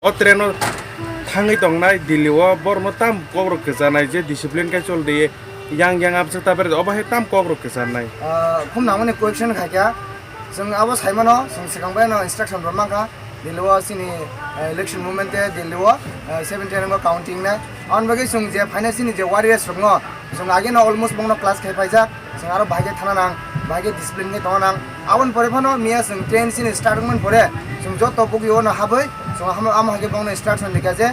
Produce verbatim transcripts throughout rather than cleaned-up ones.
O train o thangwi tongnai Delhi o borokno tam kokrok kwcharnai je discipline khe chol di, yang yang abjak ta bere obo hai tam kokrok kwcharnai. Ah, khum nangmani question khaikha. Chwng abo saimano, chwng swkang bai no instruction rw mankha. Delhi o chini, eh, election movement te Delhi o, eh, seventeen o counting nai. Aboni bagwi chwng je phaina chini je warriors rokno, chwng ageno almost bongno class khai paijak. Chwng aro bahai khe thana nang, bahai khe discipline khe tongna nang. Aboni pore phano miya chwng train chini start wngmani pore chwng joto bugwi ono habwi chwng hamo, amo hai khe bongno instruction rikha je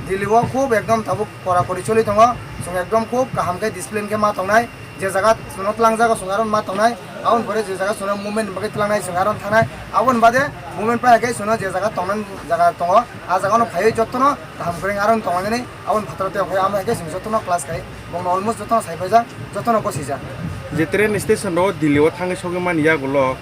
Delhi o khub ekdom tabuk kora kori choli tongo. Chwng ekdom khub kaham khe discipline khe ma tongnai. Je jaga chwngno twlang jago chwng aro ma tongnai. Aboni pore je jaga chwngno movement ni bagwi tlangnai chwng aro thanai. Aboni bade movement pai khe chwngno je jaga tongnani jaga tongo, a jaga no phaiwi jotono kaham kwrwng aro tongmani aboni phataro tei okhai amo hai khe chwng jotono class khai bongno almost jotono sai paijak, jotono gosijak. Je train station ro Delhi o thangwi sogwi mani yagulo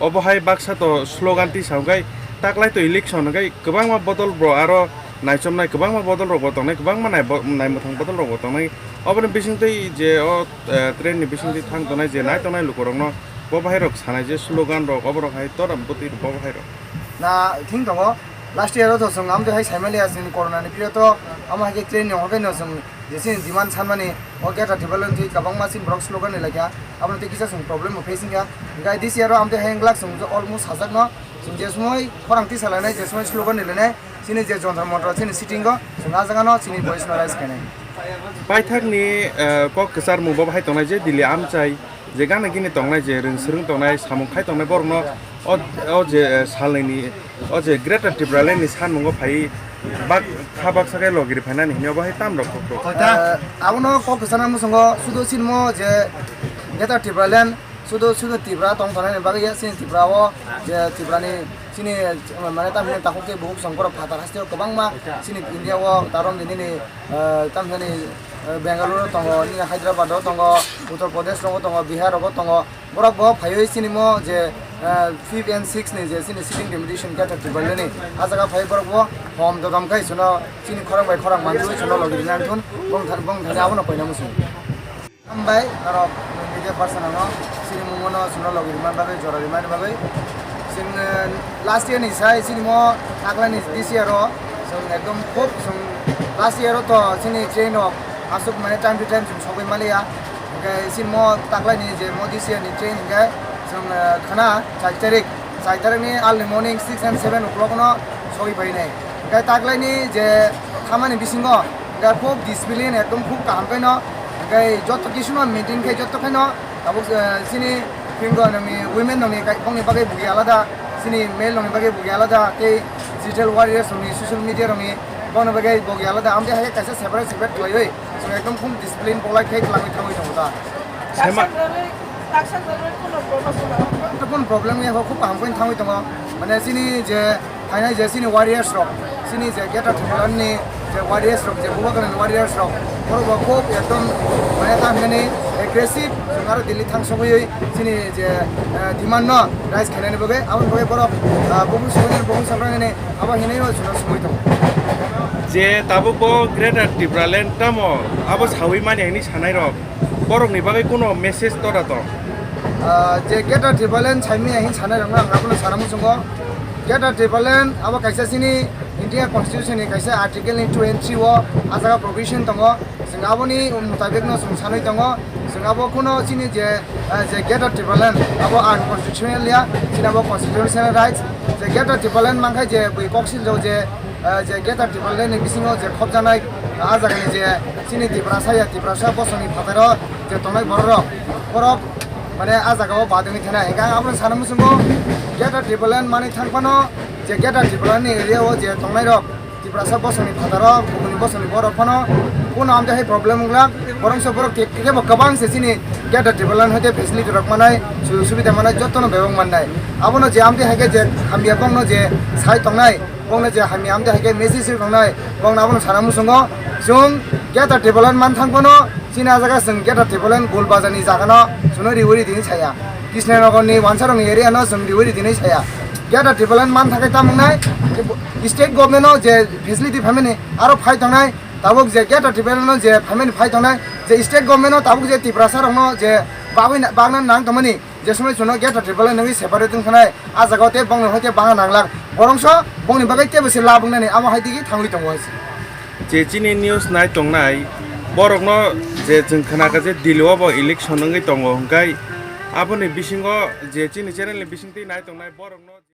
obo hai baksa to slogan tisa hwnkhe taklai to election hwnkhe kwbangma bodol bro aro naichomnai kwbangma bodol rok bo tongnai, kwbangma nai bo-, naimwthang bodol rok bo tongnai. Oboni bisingtwi je o, eh, train ni bisingtwi thang tongnai je nai tongnai lukurokno bo bahai rok sanai je slogan rok oborok hai tora bwtwi bo bahai rok. Na thing tongo, last year o to chwng amtwi hai saimaliya chini corona ni period o, amo hai khe train ni hokhe no chwng je chini demand sanmani o Greater Tipraland thwi kwbangma chini borok slogan ni laikha, abono tei kisa chwng problem bo face wngkha. Hinkhe this year o amtwi hai wngglak chwng almost sajak no, chwng je somoi khorang tisa lainai, je somoi slogan ni lainai, chini je Jantar Mantar chini sitting o chwng ah jaga no chini voice no raise khainai. Paithakni, eh, kok kwcharmung bo bahai tongnai je Delhi amchai je gana gini tongnai je rwng swrwng tongnai samung khai tongnai borokno o, o je, eh, salnwini o je Greater Tipraland ni sanmungo phai bak kha baksa khe logiri phainani hwnwi obo hai tam rok kok rok. Eh, abono kok kwchana muchungo sudo sinmo je Greater Tipraland sudo sudo Tripura tong tongnani bagwi ya chini Tripura o je Tripura ni chini, eh, mane tamni takhuk tei bukhuk song borok phatar haste o kwbangma chini India o tarom dinini, eh, tamni, eh, Bengaluru tongo, nini Hyderabad o tongo, Uttar Pradesh rogo tongo, Bihar rogo tongo. Borok bo phaiwi chini mo je, eh, fifth and sixth ni je chini sitting deputation Greater Tipraland ni, ah jaga phai borok bo hom dodom khai chwngno chini khorang bai khorang manjui chwngno logi rina thun bong thani, bong thani abono koina muchung. Hambai norok media person ano chini mungmano chwngno logi rima bagwi jora rimani bagwi. Chwng, eh, last year ni sai chini mo taklani this year o chwng ekdom khub chwng last year o to chini train rok aswk mane time to time chwng sogwi maliya. Hingke chini mo taklai ni je mo this year ni train hingke chwng, eh, khana char tarik, char tarik ni early morning six and seven o'clock no sogwi pai nai. Hingke taklai ni je thamani bisingo hingke khub discipline ekdom khub kaham khe no hingke joto kisu no maintain khai joto khai no tabuk, eh, chini pingo nangni women nangni kai bongni bagwi bugi alada, chini male nangni bagwi bugi alada tei digital warriors nangni social media nangni bongni bagwi bugi alada amtwi hai kaisa separate separate khlaiwi. Chwng ekdom khum discipline bolai khe twlangwi thangwi tongo ta. Sema- Taksa kwrwi, taksa kwrwi kuno problem wngkha? Kuno problem wngya kho, khub kaham khe thangwi tongo. Mane chini je phainai je chini warriors rok, chini je Greater Tipraland ni je warriors rok, je Bubagra ni warriors rok, borok bo khub ekdom mane ta hinani aggressive, chwng aro Delhi thang sogwi chini je, eh, demand no raise khainani bagwi, aboni bagwi borok, ah, buphang sogwi nani, buphang sogwi nani abo hinwi o chwngno sogwi tongo. Je tabuk bo Greater Tipraland tamo abo sawi mani hwnwi sanai rok, borokni bagwi kuno message tora tong? Ah, je Greater Tipraland saimaya hin sanai rokno ang abono sana muchungo. Greater Tipraland abo kaisa chini India Constitution ni kaisa article ni two and three o ah jaga provision tongo. Chwng aboni mutabik no chwng sanwi tongo. Chwng abo kuno chini je, ah, je Greater Tipraland abo unconstitutional ya, chini abo constitutional rights. Je Greater Tipraland mankha je bui kok siljak je, ah, je Greater Tipraland ni bisingo je khopjaknai, ah, jagani je chini Tiprasa ya, Tiprasa bosongni phataro je tongnai borok rok, borok mane ah jaga o badwngwi thanai. Hingkhe ang abono sana muchungo Greater Tipraland manwi thang phano je Greater Tipraland ni area o je tongnai rok, Tiprasa bosongni phataro, kubuni bosongni borok phano kuno amtwi hai problem wngla, borok se borok khe, khe bo kwbang se chini Greater Tipraland hoite facility rok manai, sujog subida manai, jotono bebak mannai. Abono je amtwi hai khe je hamya bongno je sai tongnai, bongno je hamya amtwi hai khe message rwi tongnai, bongno abono sana muchungo, chwng Greater Tipraland man thang phano, chini ah jaga chwng Greater Tipraland Gul Bazar ni jaga no chwngno riwi ri tini saya. Krishnanagar ni wansa rok ni area no chwng riwi ri tini saya. Greater Tipraland man thakai tamo wngnai, state government no je facility phaimani aro phai tongnai, tabuk je Greater Tipraland no je phaimani phai tongnai, je state government no tabuk je Tiprasa rok no je bagwi na-, bagna nang tongmani, je somoi chwngno Greater Tipraland nungwi separate wng thanai, ah jaga o tei bongni hoite bangna nanglak. Borongso bongni bagwi teibo se lab wngnani amo hai digi thangwi tongo hai se. Je chini news nai tongnai borokno je chwng khnakha je Delhi o bo election wngwi tongo hwnkhe aboni bisingo je chini channel ni bisingtwi nai tongnai borokno